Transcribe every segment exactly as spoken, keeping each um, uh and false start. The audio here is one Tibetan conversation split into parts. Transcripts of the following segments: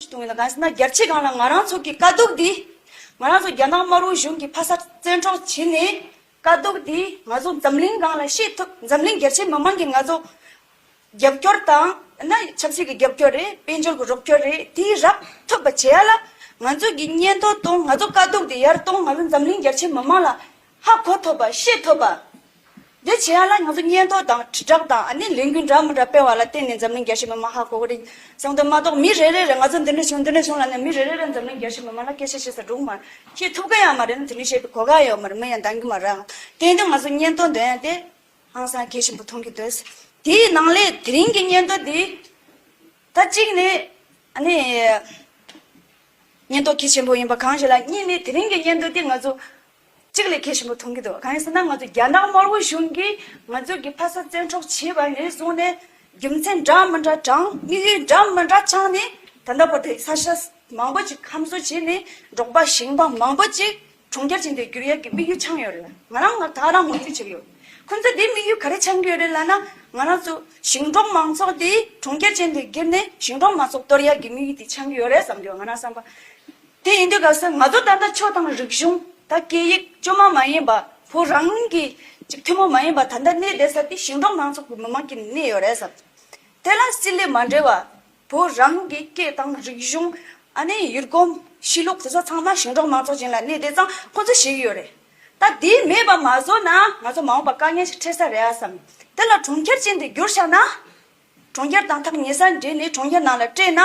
གཏོང་ཡོད་ལ། གང་ཟེར་ན་རྒྱལ་སྤྱིའི་སྒང་ལ་ང་རང་ཚོ་གི་དཀའ་སྡུག་འདི། ང་རང་ཚོ་རྒྱ་ནག་དམར་པོའི་གཞུང་གིས་ཕ་ས་བཙན་འཕྲོག་བྱས་ནས་དཀའ་སྡུག་འདི་ང་ཚོ་འཛམ་གླིང་སྒང་ལ་ཤེས་ཐུབ། འཛམ་གླིང་རྒྱལ་སྤྱིའི་མི་མང་གིས་ང་ཚོ་རྒྱབ་སྐྱོར་དང་། ན་ཆབ་སྲིད་ཀྱི་རྒྱབ་སྐྱོར་རེད། དཔལ་འབྱོར་གྱི་རོགས་སྐྱོར་རེད། དེ་རག་ཐུབ་པ་བྱེད་ཡ་ལ་ང་ཚོ་གི་སྙན་ཐོ་གཏོང་། ང་ཚོ་དཀའ་སྡུག་དེ་ཡར་གཏོང་། ང་ཚོ་འཛམ་གླིང་རྒྱལ་སྤྱིའི་མི་མང་ལ་ཧ་གོ་ཐུབ་པ། ཤེས་ཐུབ་པ། འདི་བྱེད་ཡ་ལ་ང་ཚོ་སྙན་ཐོ་དང་དྲིལ་བསྒྲགས་དང་། ཨ་ནི་ལས་འགུལ་འདྲ་མི་འདྲ་སྤེལ་བ་ལ་བརྟེན་ནས་འཛམ་གླིང་རྒྱལ་སྤྱིའི་མི་མང་ཧ་གོ་གི་རེད་བསམ་དུས་མ་གཏོགས། མི་རེ་རེ་རེ་ང་ཚོ་འདི་འདྲ་བྱུང་འདི་འདྲ་བྱུང་ལབ་ནས་མི་རེ་རེ་རེ་འཛམ་གླིང་རྒྱལ་སྤྱིའི་མི་མང་ལ་སྐད་ཆ་བཤད་ས་འགྲོ་གི་མ་རེད། བཤད་ཐུབ་ཀྱི་ཡང་མ་རེད། ན་དེ་འདྲ་བཤད་པའི་གོ་སྐབས་ཡོད་མ་རེད། མི་ཡང་འདང་གི་མ་རེད། དེ་ཡིན་དུས་ང་ཚོ་སྙན་ཐོ་འདོན་ཡ་དེ་ཧང་སང་གལ་ཆེན་པོ་མཐོང་གི་འདུག་དེའི་ནང་ལས་དེ་རིང་གི་སྙན་ཐོ་འདི་ད་གཅིག་ནས་ཨ་ནི་སྙན་ཐོ་གལ་ཆེན་པོ་ཡིན་པ་གང་ཞིག་ལ། གཉིས་ནས་དེ་རིང་གི་སྙན་ཐོ་འདི་ང་ཚོ་གཅིག་ལས་གལ་ཆེན་པོ་མཐོང་གི་འདུག་གང་ཡིན་ཟེར་ན་ང་ཚོ་རྒྱ་ནག་དམར་པོ་གཞུང་གིས་ང་ཚོ་གི་ཕ་ས་བཙན་འཕྲོག་བྱས་པ་ནས་བཟུང་ནས་རྒྱུ་མཚན་འདྲ་མི་འདྲ་དྲངས། དམིགས་ཡུལ་འདྲ་མི་འདྲ་འཆང་ནས་ད་ལྟ་བར་དུ་ས་ཆ་མང་པོ་ཅིག་ཁམས་གསོ་བྱས་ནས་འབྲོག་པ་ཞིང་པ་མང་པོ་ཅིག་གྲོང་ཁྱེར་ཅན་དུ་བསྒྱུར་ཡག་གི་དམིགས་ཡུལ་འཆང་ཡོད་རེད། ང་རང་ང་ད་རང་ངོས་འཛིན་བྱེད་ཀྱི་ཡོད། ཁོ་ཚོས་དེ་དམིགས་ཡུལ་ག་རེ་འཆང་གི་ཡོད་རེད་ལབ་ན། ང་རང་ཚོ་ཞིང་འབྲོག་མང་ཚོགས་དེ་གྲོང་ཁྱེར་ཅན་དུ་བསྒྱུར་ནས་ཞིང་འབྲོག་མང་ཚོགས་གཏོར་ཡག་གི་དམིགས་ཡུལ་དེ་འཆང་གི་ཡོད་རེད་བསམ་གྱི་ཡོད། ང་རང་བསམ་པ། དེ་ཡིན་དུས་སྐབས་སུ་ང་ཚོ་ད་ལྟ་ཆོས་དང་རིག་གཞུང་ད་སྐད་ཡིག་བཅོས་མ་མ་ཡིན་པ། བོད་རང་གི་ཅིག་ཐུན་མོང་མ་ཡིན་པ་ད་ལྟ་གནས་བསྡད་ས་དེ་ཞིང་འབྲོག་མང་ཚོགས་ཀྱི་མི་མང་གིས་གནས་ཡོད་རེད་བསམ། དེ་ལ་སྲིད་ལས་མ་འབྲེལ་བ། བོད་རང་གི་སྐད་དང་རིག་གཞུང་། ཨ་ནི་ཡུལ་གོམས་གཤིས་ལུགས་དེ་ཚོ་ཚང་མ་ཞིང་འབྲོག་མང་ཚོགས་ཅན་ལ་གནས་བསྡད་ཙང་ཁོ་ཚོ་ཤེས་ཀྱི་ཡོད་རེད། ད་དེ་མེད་པ་མ་བཟོ་ན་ང་ཚོ་མ་འོངས་པ་དཀའ་ངལ་ཞིག་འཕྲད་ས་རེད་ཨ་བསམ། དེ་ལ་གྲོང་ཁྱེར་ཅན་དུ་བསྒྱུར་བཞག་ན། གྲོང་ཁྱེར་དང་ཐག་ཉེ་སར་འབྲེལ་ནས་གྲོང་ཁྱེར་ནང་ལ་སྤྲད་ན་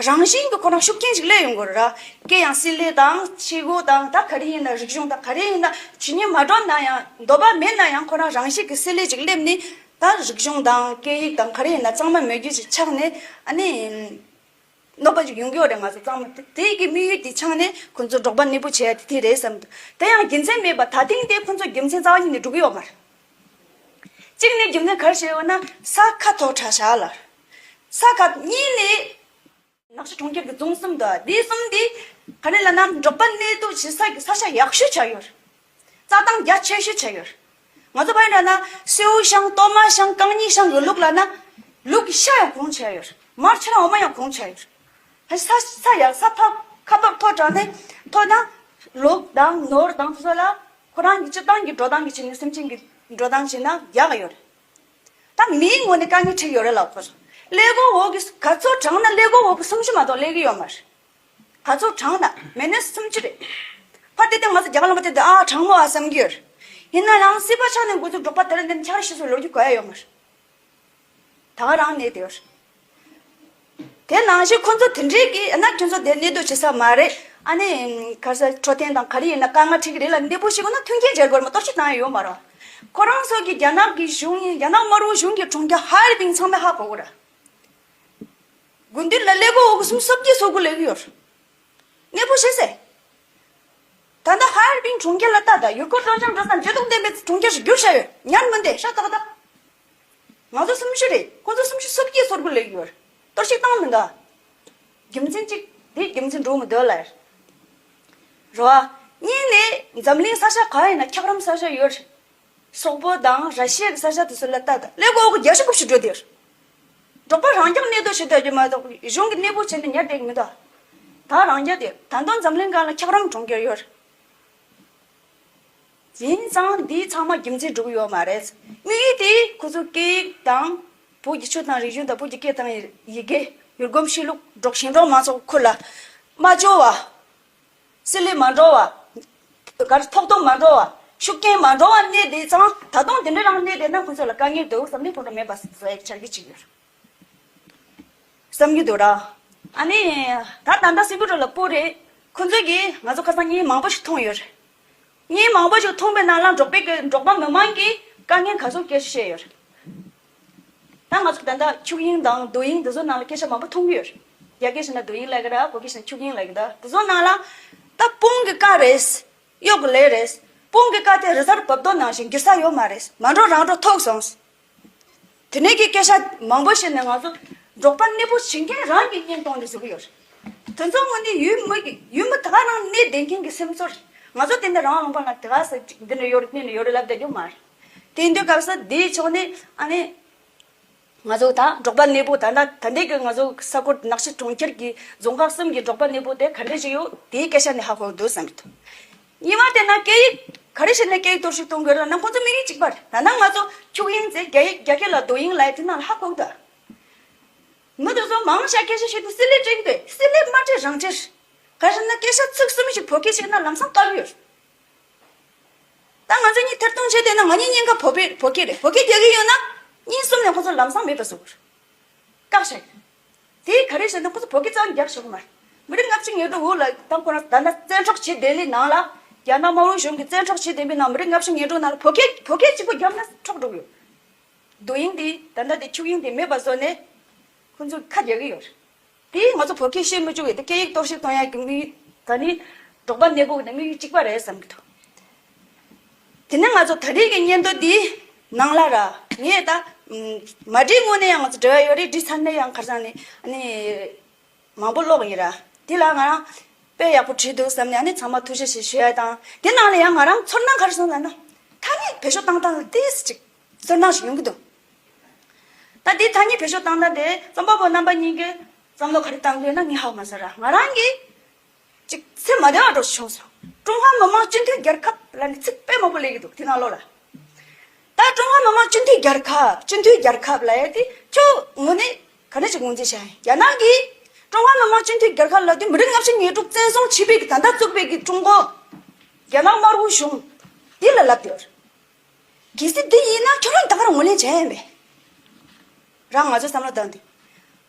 རང་བཞིན་གྱིས་ཁོ་རང་ཤུགས་རྐྱེན་ཞིག་སླེབས་ཡོང་གི་རེད་ར། སྐད་ཡང་སྲིད་ལས་དང་ཆས་གོས་དང་ད་ག་རེ་ཡིན་ན། རིག་གཞུང་དང་ག་རེ་ཡིན་ན། ཇི་སྙེད་མ་འགྲོ་ན་ཡང་འདོད་པ་མེད་ན་ཡང་ཁོ་རང་རང་བཞིན་གྱིས་སྲིད་ལས་ཅིག་སླེབས་ནས་ད་རིག་གཞུང་དང་སྐད་ཡིག་དང་ག་རེ་ཡིན་ན་གཙང་མ་མོས་རྒྱུ་ཞིག་ཆགས་ནས་ཨ་ནི་གནོད་པ་ཞིག་ཡོང་གི་ཡོད་རེད། ང་ཚོ་གཙང་མ་དེ་དེ་གི་དམིགས་ཡུལ་དེ་འཆང་ནས་ཁོ་ཚོ་འབྲོག་པ་གནས་སྤོ་བྱེད་ཡ་དེ་དེ་རེད་བསམ་འདུག་དེ་ཡང་རྒྱུ་མཚན་མེད་པ་ད་ཐེངས་དེ་ཁོ་ཚོ་རྒྱུ་མཚན་རྩ་བ་ཉིད་ནས་འགྲོ་གི་ཡོད་མ་རེད། གཅིག་ནས་རྒྱུ་མཚན་ག་རེ་བྱས་ཡོད་ན་ས་ཁ་ཐོག་དྲག་ཤག་ལ། ས་ཁ། གཉིས་ནས་ནག་ཆུ་གྲོང་ཁྱེར་གྱི་རྫོང་གསུམ་དང་དེ་གསུམ་དེ་ག་རེ་ལབ་ན་འབྲོག་པ་གནས་སྡོད་བྱེད་ས་གི་ས་ཆ་ཡག་ཤོས་ཆགས་ཡོད། རྩྭ་ཐང་རྒྱ་ཆེ་ཤོས་ཆགས་ཡོད། ང་ཚོ་བར་ན་ན་སེའུ་ཤང་། གཏོར་མ་ཤང་། རྐང་གཉིས་ཤང་གི་ལུག་ལ་ན་ལུག་གི་ཤ་ཡང་གོང་ཆགས་ཡོད། མར་ཆུ་ལ་འོ་མ་ཡང་གོང་ཆགས་ཡོད། ཧ་ས་ས་ཡག་ས་ཐོག་ཁ་ཐོར་ཐོག་དྲངས་ནས་ཐོག་ན་ལུག་དང་ནོར་དང་དེ་ཚོ་ལ་ཁོ་རང་གི་སྤྱིར་བཏང་གི་འགྲོ་སྟངས་ཀྱི་ཆེད་ནས་སེམས་ཅན་གྱི་འགྲོ་སྟངས་བྱས་ན་ཡག་ཡོད་རེད། ད་མིའི་ངོས་ནས་དཀའ་ངལ་འཕྲད་ཡོད་རེད་ལབ་དགོས་སོང་། ཀླད་ཀོར་འོག་གི་ག་ཚོད་དྲངས་ན་ཀླད་ཀོར་འོག་གི་སུམ་ཅུ་མ་གཏོགས་སླེབས་ཀྱི་ཡོད་མ་རེད། ག་ཚོད་དྲངས་ན་མི་ནི་སུམ་ཅུ་རེད། ཕར་དེ་དེ་ང་ཚོ་རྒྱ་གར་ལུང་པ་དེ་དེ་ཨ་དྲང་མོ་ཨ་བསམ་གྱི་ཡོད་རེད། ཡིན་ན་ཡང་སྲིད་པ་ཆགས་ནས་འགོ་ཚུགས་འབྲོག་པ་དེ་ར་འདི་ཆགས་ཤི་སོ་ལོ་རྒྱུས་གོ་ཡ་ཡོད་མ་རེད། ད་ག་རང་གནས་དེ་ཡོད་རེད། དེ་ནང་བཞིན་ཁོ་ཚོ་དེ་འདྲའི་གི་ཨ་ན་ཁྱོད་ཚོ་དེ་གནས་སྡོད་བྱེད་ས་མ་རེད། ཨ་ནི་ག་ས་འཕྲོད་བསྟེན་དང་ག་རེ་ཡིན་ན་དཀའ་ངལ་འཕྲད་ཀྱི་རེད་ལ་འདི་པོ་ཞིག་ན་མཐུན་རྐྱེན་སྦྱར་དགོས་རེད་མ་གཏོགས་ཅི་བཏང་ཡ་ཡོད་མ་རེད། ཁོ་རང་ཚོ་གི་རྒྱ་ནག་གི་གཞུང་ཡིན། རྒྱ་ནག་དམར་པོ་གཞུང་གི་གྲོང་ཁྱེར་ཧའེ་ཡར་པིང་ཚང་མས་ཧ་གོ་གི་རེད། དགུན་དུས་ལ་ཀླད་ཀོར་འོག་གི་སུམ་སོ་བརྒྱད་སོ་དགུ་ལེགས་ཡོད། གནས་སྤོ་བྱེད་ཟེར། ད་ལྟ་ཧའེ་ཡར་པིང་གྲོང་ཁྱེར་ལ་ལྟ་ད། ཡུལ་སྐོར་སྤྲོ་འཆམ་འགྲོ་ས་མཛེས་སྡུག་ལྡན་པའི་གྲོང་ཁྱེར་ཞིག་བསྒྱུར་བཞག་ཡོད། ཉན་མི་འདེ་ཤ་སྟག་སྟག་ང་ཚོ་སུམ་ཅུ་རེད། ཁོ་ཚོ་སུམ་ཅུ་སོ་བརྒྱད་སོ་དགུ་ལེགས་ཡོད། གཏོར་བཤིག་བཏང་མི་འདུག་རྒྱུ་མཚན་གཅིག་དེ་རྒྱུ་མཚན་འགྲོ་མི་འདུག་ལ། རོ། གཉིས་ནས་འཛམ་གླིང་ས་ཆ་ག་ཡིན་ན་འཁྱགས་རོམ་ས་ཆ་ཡོད། སོག་པོ་དང་ར་ཤི་ཡ་གི་ས་ཆ་དེ་ཚོ་ལ་ལྟ་དང་། ཀླད་ཀོར་འོག་གི་བརྒྱ་ཆ་དགུ་བཅུ་འགྲོ་དེར། འབྲོག་པ་རང་རྐྱང་གནས་སྡོད་བྱེད་སྡོད་རྒྱུ་མ་གཏོགས་གཞུང་གི་གནས་སྤོ་བྱས་ནས་ཉར་བསྡད་ཀྱི་མི་འདུག་ད་རང་རྐྱ་དེ་ད་དུང་འཛམ་གླིང་སྒང་ལ་འཁྱགས་རོམ་གྲོང་ཁྱེར་ཡོད། ཡིན་ཙང་འདི་ཚང་མ་རྒྱུ་མཚན་འགྲོ་གི་ཡོད་མ་རེད། དམིགས་ཡུལ་དེ་ཁོ་ཚོ་སྐད་ཡིག་དང་བོད་ཀྱི་ཆོས་དང་རིག་གཞུང་དང་བོད་ཀྱི་སྐད་དང་ཡི་གེ། ཡུལ་གོམས་གཤིས་ལུགས། འབྲོག་ཞིང་འབྲོག་མང་ཚོགས་ཁུལ་ལ་མ་འབྱོར་བ། སྲིད་ལས་མ་འགྲོ་བ། གར་ཐོག་ཐོག་མ་འགྲོ་བ། ཤུགས་རྐྱེན་མ་འགྲོ་བ་གནས་དེ་ཙང་ད་དུང་དེ་འདྲ་རང་གནས་དེ་ན་ཁོ་ཚོ་ལ་དཀའ་ངལ་འདུག་བསམ་ནས་ཁོ་ཚོ་མེད་པ་བཟོ་ཡག་ཆ་རྒྱུ་ཅིག་ཡོད་བསམ་གྱི་འདུག་ར། ཨ་ནི་ད་ད་ལྟ་སིང་གུ་རོ་ལ་སྤོ་རེད། ཁོ་ཚོ་གིས་ང་ཚོ་ཁ་སང་བརྙན་མང་པོ་ཞིག་མཐོང་ཡོད་རེད། བརྙན་མང་པོ་ཞིག་མཐོང་པའི་ནང་ལ་འབྲོག་པའི་གི་འབྲོག་པ་མི་མང་གིས་དཀའ་ངལ་ག་ཚོད་སྐྱེལ་བཤད་ཡོད་རེད། ད་ང་ཚོ་ད་ལྟ་ཆོས་དབྱིངས་དང་རྡོ་དབྱིངས་འདི་ཚོ་ནང་ལ་སྐད་ཆ་མང་པོ་མཐོང་གི་ཡོད་རེད། རྒྱ་སྐད་བཤད་ན་རྡོ་དབྱིངས་ལབ་ཀྱི་རེད། བོད་སྐད་བཤད་ན་ཆོས་དབྱིངས་ལབ་ཀྱི་རེད། འདི་ཚོ་ནང་ལ་ད་དཔུང་གི་བཀའ་རེད། གཡོག་གི་ལས་རེད། དཔུང་གི་བཀའ་དེ་རི་གཟར་བབས་རྡོ་ནང་བཞིན་འགྱུར་ས་ཡོད་མ་རེད། མ་འགྲོ་རང་འགྲོ་ཐོག་སོང་། དེ་ནས་ཀྱི་སྐད་ཆ་མང་པོ་བཤད་ནས་ང་ཚོ་འབྲོག་པ་གནས་སྤོ་བྱེད་མཁན་རང་གི་གཉེན་གཏོང་ནས་བཟོ་གི་ཡོད་རེད། དེ་ཚོ་དངོས་གནས་ཡུལ་མི་གི་ཡུལ་མི་ད་ག་རང་གནས་བསྡད་མཁན་གྱི་སེམས་ཚོར་རེད། ང་ཚོ་དེ་འདྲ་རང་ལུང་པ་ལ་དེ་ག་ས་ཅིག་འདི་འདྲ་ཡོད་རེད་དེ་འདྲ་ཡོད་རེད་ལབ་བསྡད་རྒྱུ་མ་རེད། དེ་འདྲའི་སྐབས་སུ་དེའི་ཕྱོགས་ནས་ཨ་ནི། ང་ཚོ་ད་འབྲོག་པ་གནས་སྤོ་ད་ལྟ་ད་ལྟའི་གི་ང་ཚོ་ས་ཁུལ་ནག་ཆུ་གྲོང་ཁྱེར་གྱི་རྫོང་ཁག་གསུམ་གྱི་འབྲོག་པ་གནས་སྤོ་དེ་ག་འདྲ་ཞིག་ཡོད་དེའི་སྐད་ཆ་ནས་ཧ་གོ་འདུག་བསམ་གྱི་འདུག་གཉིས་པ་དེ་ན་སྐད་ཡིག་ག་རེ་བྱས་ནས་སྐད་ཡིག་གཏོར་བཤིག་གཏོང་དགོས་རེད་ན། ཁོང་ཚོ་དམིགས་ཡུལ་གཅིག་པ་རེད། ད་ནང་ང་ཚོ་འཁྱུག་དབྱིངས་ཟེར། རྒྱ་ཡིག་རྒྱ་སྐད་ལ་རྡོ་དབྱིངས་ལབ་ཡ་དེ་ནང་ལ་ཧ་གོ་གི་འདུག་མི་དེ་ཚོ་མང་ཤས་སྐད་ཆ་བཤད་དུས་སི་ལི་བྲིས་འདུག་སི་ལི་མ་བྲིས་རང་བྲིས། ག་རེ་ཟེར་ན་སྐད་ཆ་ཚིག་གསུམ་ཞིག་བོད་སྐད་བཤད་ན་ལམ་སང་དཀའ་གི་ཡོད། ད་ང་ཚོ་གཉིས་ཐེར་གཏོང་བྱས་བསྡད་ན་ང་གཉིས་གཉིས་ཀ་བོད་པའི་བོད་སྐད་རེད། བོད་སྐད་རྒྱག་གི་ཡོད་ན་གཉིས་གསུམ་ནས་ཁོ་ཚོ་ལམ་སང་མེད་པ་བཟོ་དགོས་རེད། བཀག་བཞག་དེ་ག་རེ་ཟེར་ན་ཁོ་ཚོ་བོད་སྐད་རྩ་བ་ནས་རྒྱག་ཆོག་གི་མ་རེད། མི་རིགས་ལྔ་བཅུ་ང་དྲུག་འོག་ལ་ད་ཁོ་རང་ད་ལྟ་བཙན་འཕྲོག་བྱེད་བསྡད་ལི་ནང་ལ་རྒྱ་ནག་དམར་པོའི་གཞུང་གིས་བཙན་འཕྲོག་བྱེད་བསྡད་པའི་ནང་མི་རིགས་ལྔ་བཅུ་ང་དྲུག་ནང་ལ་བོད་སྐད་བོད་སྐད་གཅིག་པོ་བརྒྱབ་ན་འཕྲོག་འགྲོ་གི་ཡོད། རྡོ་དབྱིངས་དེ་ད་ལྟ་དེ་འཁྱུག་དབྱིངས་དེ་མེད་པ་བཟོ་ནས་ཁོ་ཚོས་ཁ་རྒྱག་གི་ཡོད་རེད། དེ་ང་ཚོ་བོད་སྐད་བཤད་མི་བཅུག་གི་དེ་སྐད་ཡིག་གཏོར་བཤིག་གཏོང་ཡ་གི་དམིགས་ཡུལ་ད་ནི་འབྲོག་པ་གནས་སྤོ་གི་དམིགས་ཡུལ་གཅིག་པ་རེད་བསམ་གི་འདུག་དེ་ནས་ང་ཚོ་ད་རེས་ཀྱི་སྙན་ཐོ་འདིའི་ནང་ལ་ར་ངས་ད་མ་བྲིས་སྔོན་ནས་ཡང་ང་ཚོ་འབྲེལ་བ་ཡོད་རེད། བྲིས་ཚར་ནས་ཡང་ཁ་སང་ནས་ཨ་ནི་མང་པོ་ཀློག་ཡིན་ར། དེ་ལ་ང་རང་དཔེ་ཡག་པོ་བྲིས་འདུག་བསམ་ནས་ཨ་ནི་ཚང་མ་ཐུགས་རྗེ་ཆེ་ཞུ་ཡ་དང་། དེ་ནང་ལ་ཡང་ང་རང་ཚོར་སྣང་ག་རེ་སོང་ལབ་ན། ཐ་སྙད་བེད་སྤྱོད་བཏང་སྟངས་ལ་ཏོག་ཙམ་ཅིག་ཚོར་སྣང་ཞིག་ཡོང་གི་འདུག་ད་འདི་ཐ་སྙད་བེད་སྤྱོད་བཏང་སྟངས་དེ་རྩོམ་པ་པོ་རྣམ་པ་གཉིས་ཀྱིས་བསམ་བློ་ག་རེ་བཏང་འདུག་ན་ངས་ཧ་གོ་མ་སོང་ར། ང་རང་གིས་ཅིག་སེམས་མ་བདེ་བ་འདྲ་བྱུང་སོང་། ཀྲུང་ཧྭ་མི་དམངས་སྤྱི་མཐུན་རྒྱལ་ཁབ་ལབ་ནས་ཚིག་དཔེ་མང་པོ་སླེབས་ཀྱི་འདུག་དེ་ནང་ལོགས་ལ། ད་ཀྲུང་ཧྭ་མི་དམངས་སྤྱི་མཐུན་རྒྱལ་ཁབ་སྤྱི་མཐུན་རྒྱལ་ཁབ་ལབ་ཡ་དེ་ཁྱོད་དངོས་གནས་ག་འདྲ་ཞིག་ངོས་འཛིན་བྱ་ཡ། རྒྱ་ནག་གིས་ཀྲུང་ཧྭ་མི་དམངས་སྤྱི་མཐུན་རྒྱལ་ཁབ་ལབ་དུས་མི་རིགས་ལྔ་བཅུ་ང་དྲུག་བཙན་བཟུང་བྱས་པའི་གི་ད་ལྟ་བཙུགས་པའི་གི་ཀྲུང་གོ་རྒྱ་ནག་དམར་པོའི་གཞུང་འདི་ལ་ལབ་ཡོད། གལ་སྲིད་འདི་ཡིན་ན་ཁྱོད་རང་ད་ག་རང་ངོས་ལེན་བྱས་ཡིན་པས། རང་ང་ཚོ་བསམ་བློ་བཏང་དུས།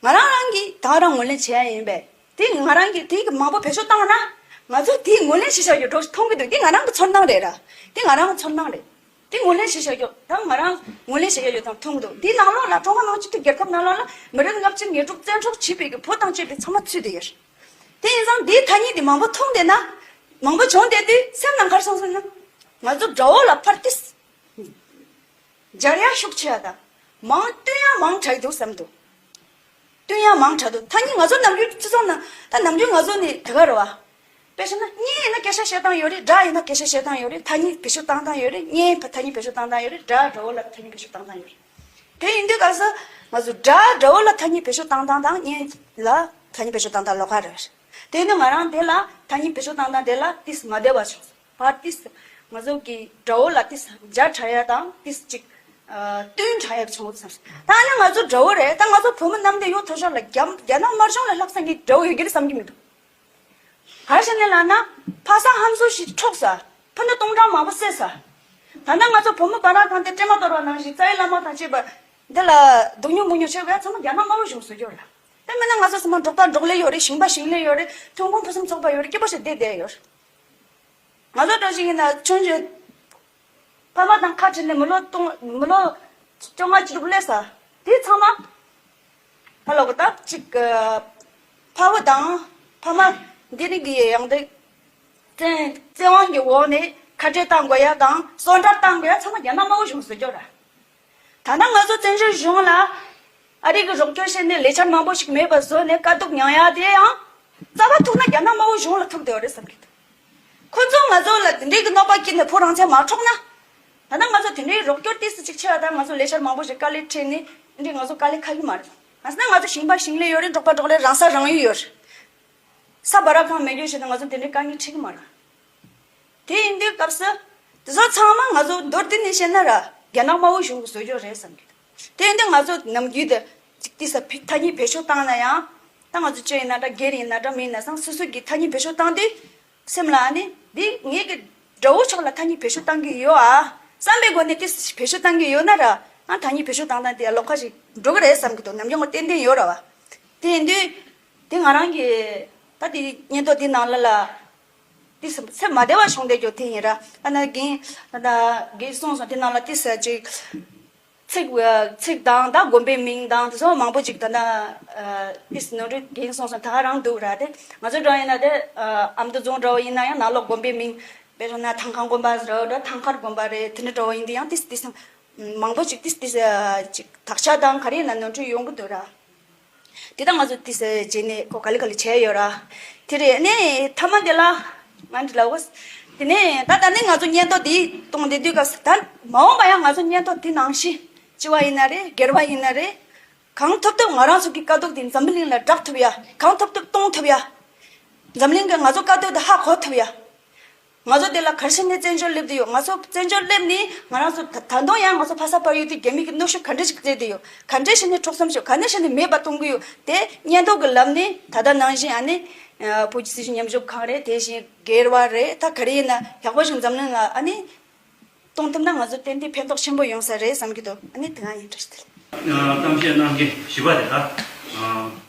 ང་རང་རང་གིས་ད་ག་རང་ངོས་ལེན་བྱས་ཡིན་པས། དེ་ང་རང་གིས་དེ་གི་མང་པོ་བེད་སྤྱོད་བཏང་ན་ང་ཚོ་དེ་ངོས་ལེན་བྱེད་བཞག་ཡོད་འགྲོ་མཐོང་གི་འདུག་དེ་ང་རང་གི་ཚོར་སྣང་རེད་ར། དེ་ང་རང་གི་ཚོར་སྣང་རེད། དེ་ངོས་ལེན་བྱེད་བཞག་ཡོད་ད་ང་རང་ངོས་ལེན་བྱེད་བཞག་ཡོད་དང་མཐོང་གི་འདུག་དེའི་ནང་ལོགས་ལ་ཀྲུང་ཧྭ་མི་དམངས་སྤྱི་མཐུན་རྒྱལ་ཁབ་ནང་ལོགས་ལ་མི་རིགས་ལྔ་བཅུ་ང་དྲུག་བཙན་འཕྲོག་བྱས་པའི་གི་བོད་དང་བཅས་པའི་ཚང་མ་ཚུད་བསྡད་ཡོད། དེ་ཡིན་ཙང་འདིའི་ཐ་སྙད་འདི་མང་པོ་མཐོང་བསྡད་ན། མང་པོ་བྱུང་བསྡད་དུས་སེམས་ནང་ག་རེ་སོང་ཟེར་ན། ང་ཚོ་དགྲ་བོ་ལ་ཕར་ཏིས། སྦྱར་ཡ་ཤུགས་ཆེ་བ་དང་། མང་བཏོན་ཡ་མང་དྲགས་འདུག་བསམ་འདུག་བཏོན་ཡ་མང་དྲགས་འདུག་ཐ་སྙད་ང་ཚོ་ནམ་རྒྱུན་སྤྱི་ཚོགས་ནང་ད་ནམ་རྒྱུན་ང་ཚོ་ནི་དེ་ག་རེད་བ། དཔེ་བཞག་ན་གཉེན་ཡིན་ན་སྐད་ཆ་བཤད་སྟངས་ཡོད་རེད། དགྲ་ཡིན་ན་སྐད་ཆ་བཤད་སྟངས་ཡོད་རེད། ཐ་སྙད་བེད་སྤྱོད་བཏང་སྟངས་ཡོད་རེད། གཉེན་ཐ་སྙད་བེད་སྤྱོད་བཏང་སྟངས་ཡོད་རེད། དགྲ་དགྲ་བོ་ལ་ཐ་སྙད་བེད་སྤྱོད་བཏང་སྟངས་ཡོད་རེད། དེ་ཡིན་དུས་སྐབས་སུ་ང་ཚོ་དགྲ་དགྲ་བོ་ལ་ཐ་སྙད་བེད་སྤྱོད་བཏང་སྟངས་དང་གཉེན་ལ་ཐ་སྙད་བེད་སྤྱོད་བཏང་སྟངས་ལོགས་ཀ་རེད། དེ་ནི་ང་རང་དེ་ལ་ཐ་སྙད་བེད་སྤྱོད་བཏང་སྟངས་དེ་ལ་ཏིས་མ་བདེ་བ་བྱུང་སོང་། ཕར་ཏིས་ང་ཚོ་གི་དགྲ་བོ་ལ་ཏིས་འཇའ་དྲག་ཡ་དང་ཏིས་ཅིག་ཨ་བསྟུན་དྲག་ཡ་བྱུང་སོང་། ད་ནི་ང་ཚོ་དགྲ་བོ་རེད། ད་ང་ཚོ་བོད་མི་ནམ་དུ་ཡོད་ཐོ་ཤོར་ལ་རྒྱ་རྒྱ་ནག་དམར་གཞུང་ལ་ལྷག་ས་ངའི་དགྲ་བོ་ཡོད་ཀྱི་རེད་བསམ་གྱི་མི་འདུག་ག་རེ་བྱས་ནས་ལབ་ན། ཕ་ས་ཧམ་སུ་ཞིག་འཕྲོག་ས། ཕུ་ནུ་སྟོང་ཕྲག་མང་པོ་བསད་ས། ད་ནི་ང་ཚོ་བུ་མོ་བར་ཐང་དེ་སྲན་མ་གཏོར་བ་ནང་བཞིན་རྩ་བའི་བླ་མ་དང་བཅས་པ་འདི་ལ་སྡུག་མྱོང་མི་མྱོང་བྱེད་དགོས་ཚང་མ་རྒྱ་ནག་དམར་པོ་གཞུང་བཟོ་རྒྱུ་རེད། དེ་མིན་ན་ང་ཚོ་ཚང་མ་འབྲོག་པ་འབྲོག་ལས་ཡོད་རེད། ཞིང་པ་ཞིང་ལས་ཡོད་རེད། ཐོན་ཁུངས་ཕུན་སུམ་ཚོགས་པ་ཡོད་རེད། སྐྱིད་པོ་ཞིག་བསྡད་བསྡད་ཡོད་རེད། ང་ཚོ་འདྲ་ཞིག་ཡིན་ན་ཆུང་ཆུང་ཕ་མ་དང་ཁ་བྲལ་ནས་མི་ལོ་སྟོང་མི་ལོ་བཅོ་ལྔ་བཅུ་དྲུག་སླེབས་ས། དེ་ཚང་མ་ཕ་ལོག་གི་ད་ཅིག་གི་ཕ་བུ་དང་ཕ་མ་འདི་རིགས་ཀྱི་ཡང་དེ་བཙན་བཙན་དབང་གི་འོག་ནས་ཁ་བྲལ་བཏང་དགོས་ཡ་དང་གསོན་བྲལ་བཏང་དགོས་ཡ་ཚང་མ་རྒྱ་ནག་དམར་པོ་གཞུང་བཟོ་རྒྱུ་རེད། ད་ནང་ང་ཚོ་བཙན་བྱོལ་གཞུང་ལ་ཨ་རི་གི་རོགས་སྐྱོར་བྱས་ནས་ལས་འཆར་མང་པོ་ཞིག་མེད་པ་བཟོས་ནས་དཀའ་སྡུག་མྱངས་ཡ་དེ་ཡང་རྩ་བ་ཐུག་ན་རྒྱ་ནག་དམར་པོ་གཞུང་ལ་ཐུག་བསྡད་ཡོད་རེད་བསམ་གྱི་འདུག་ཁོ་ཚོ་ང་ཚོ་ལ་དེ་འདྲའི་གི་གནོད་པ་བསྐྱལ་ནས་ཕོ་རང་བཙན་མ་འཕྲོག་ན། ད་ནང་ང་ཚོ་དེ་འདྲའི་རོགས་སྐྱོར་ཏོག་ཙམ་ཅིག་བྱས་པ་དང་ང་ཚོ་ལས་འཆར་མང་པོ་ཞིག་དཀའ་ལས་འཕྲད་ནས་དེ་འདྲའི་ང་ཚོ་དཀའ་ལས་ཁག་གི་མ་རེད། ང་ཚོ་ན་ང་ཚོ་ཞིང་པ་ཞིང་ལས་ཡོད་རེད། འབྲོག་པ་འབྲོག་ལས་རང་ས་རང་ཡུལ་ཡོད་རེད། ས་བར་ཁང་མེད་རྒྱུ་ཞིག་ན་ང་ཚོ་དེ་འདྲའི་དཀའ་ངལ་འཕྲད་ཀྱི་མ་རེད། དེ་ཡིན་དུས་སྐབས་སུ། དེ་ཚོ་ཚང་མ་ང་ཚོ་མདོར་བསྡུས་ནས་བཤད་ན་ར་རྒྱ་ནག་དམར་པོ་གཞུང་གིས་བཟོ་རྒྱུ་རེད་བསམ་གྱི་འདུག་དེ་ཡིན་དུས་ང་ཚོ་ནམ་རྒྱུན་དུ་ཅིག་ཏོག་ཙམ་ཕི་ཐ་སྙད་བེད་སྤྱོད་བཏང་ན་ཡང་། ད་ང་ཚོ་ཆོས་ཡིན་ན་འདྲ་སྒེར་ཡིན་ན་འདྲ་མི་ཡིན་ན་སང་སོ་སོ་གི་ཐ་སྙད་བེད་སྤྱོད་བཏང་དུས། སེམས་ལ་ཨ་ནི་འདི་ངེད་ཀྱི་དགྲ་བོ་ཕྱོགས་ལ་ཐ་སྙད་བེད་སྤྱོད་བཏང་གི་ཡོད་ཨ། བསམ་པའི་སྒོ་ནས་ཏོག་ཙམ་བེད་སྤྱོད་བཏང་གི་ཡོད་ན་ར། ང་ཐ་སྙད་བེད་སྤྱོད་བཏང་སྟངས་དེ་ལོགས་ཀ་ཞིག་འགྲོ་གི་རེད་བསམ་གྱི་འདུག་ནམ་རྒྱུན་ང་ཏན་ཏན་ཡོད་ར་བ། དེ་ཡིན་དུས། དེ་ང་རང་གི་ད་དེ་སྙན་ཐོ་དེ་ནང་ལ་ལ། དེ་སེམས་མ་བདེ་བ་བྱུང་བསྡད་རྒྱུ་དེ་ཡིན་ར། ཨ་ན་རྒན་ད་རྒན་གསུངས་སོང་དེ་ནང་ལ་དེ་ཟེར་ཅིག་ཚིག་ཚིག་དང་ད་དགོན་པའི་མིང་དང་དེ་ཚོ་མང་པོ་ཅིག་ད་ན་དེ་ནོར་འཁྲུལ་རྒན་གསུངས་སོང་ད་ག་རང་འདུག་ར། དེ་ང་ཚོ་འདྲ་ཡིན་ན་དེ་ཨ་མདོ་རྫོང་འདྲ་བོ་ཡིན་ན་ཡང་ནང་ལོགས་དགོན་པའི་མིང་དཔེར་ན་ཐང་ཁ་དགོན་པ་ར་འདྲ་ཐང་ཁར་དགོན་པ་རེད། དེ་འདྲ་འདྲ་བོ་ཡིན་དུས་ཡང་དེ་དེ་མང་པོ་ཅིག་དེ་དེ་ཅིག་དག་ཆ་དང་ག་རེ་ཡིན་ན་ནོར་འཁྲུལ་ཡོང་གི་འདུག་ར། དེ་ད་ང་ཚོ་དེ་ཟེར་བྱས་ནས་ཁོ་ག་ལེ་ག་ལེ་བྱས་ཡོད་ར། དེ་རེད་ནས་ཐ་མ་དེ་ལ་ང་འདི་ལ་འོ། དེ་ནས་ད་ད་ནི་ང་ཚོ་སྙན་ཐོ་དེ་གཏོང་བསྡད་དུས་སྐབས་སུ་ད་མ་འོངས་པ་ཡང་ང་ཚོ་སྙན་ཐོ་དེ་ནང་བཞིན་སྤྱི་པ་ཡིན་ན་རེད། སྒེར་པ་ཡིན་ན་རེད། གང་ཐུབ་ཐུབ་ང་རང་ཚོ་གི་དཀའ་སྡུག་དེ་འཛམ་བུ་གླིང་ལ་བསྒྲགས་ཐུབ་ཡ། གང་ཐུབ་ཐུབ་གཏོང་ཐུབ་ཡ། འཛམ་གླིང་གི་ང་ཚོ་དཀའ་སྡུག་དེ་ཧ་གོ་ཐུབ་ཡ། ང་ཚོ་དེ་ལ་ག་རེ་བྱས་ནས་བཙན་བྱོལ་སླེབས་བསྡད་ཡོད། ང་ཚོ་བཙན་བྱོལ་སླེབས་ནས་ང་རང་ཚོ་ད་ད་དུང་ཡང་ང་ཚོ་ཕ་ས་བལ་ཡུལ་དེ་རྒྱ་མི་གི་གནོན་ཤུགས་ག་འདྲ་ཞིག་སྤྲད་བསྡད་ཡོད། ག་འདྲ་བྱས་ནས་འཕྲོག་བཅོམ་བྱས། ག་འདྲ་བྱས་ནས་མེད་པ་གཏོང་གི་ཡོད། དེ་སྙད་འདོགས་ཀྱི་ལམ་ནས་ད་ལྟ་ནང་བཞིན་ཨ་ནི་བོད་ཀྱི་སྲིད་གཞུང་མཉམ་ཞུགས་ཁང་རེད། དེ་བཞིན་སྒེར་བ་རེད། ད་ག་རེ་ཡིན་ན་ཡག་པོ་ཞིག་འཛམ་གླིང་ལ་ཨ་ནི་གཏོང་ཐུབ་ན་ང་ཚོ་ཏན་ཏན་ཕན་ཐོགས་ཆེན་པོ་ཡོང་ས་རེད་བསམ་གྱི་འདུག་ཨ་ནི་དེ་ག་ཡིན། བཀྲ་ཤིས་བདེ་ལེགས། གཏམ་བཤད་གནང་མཁན་བཞི་པ་དེ་ལ།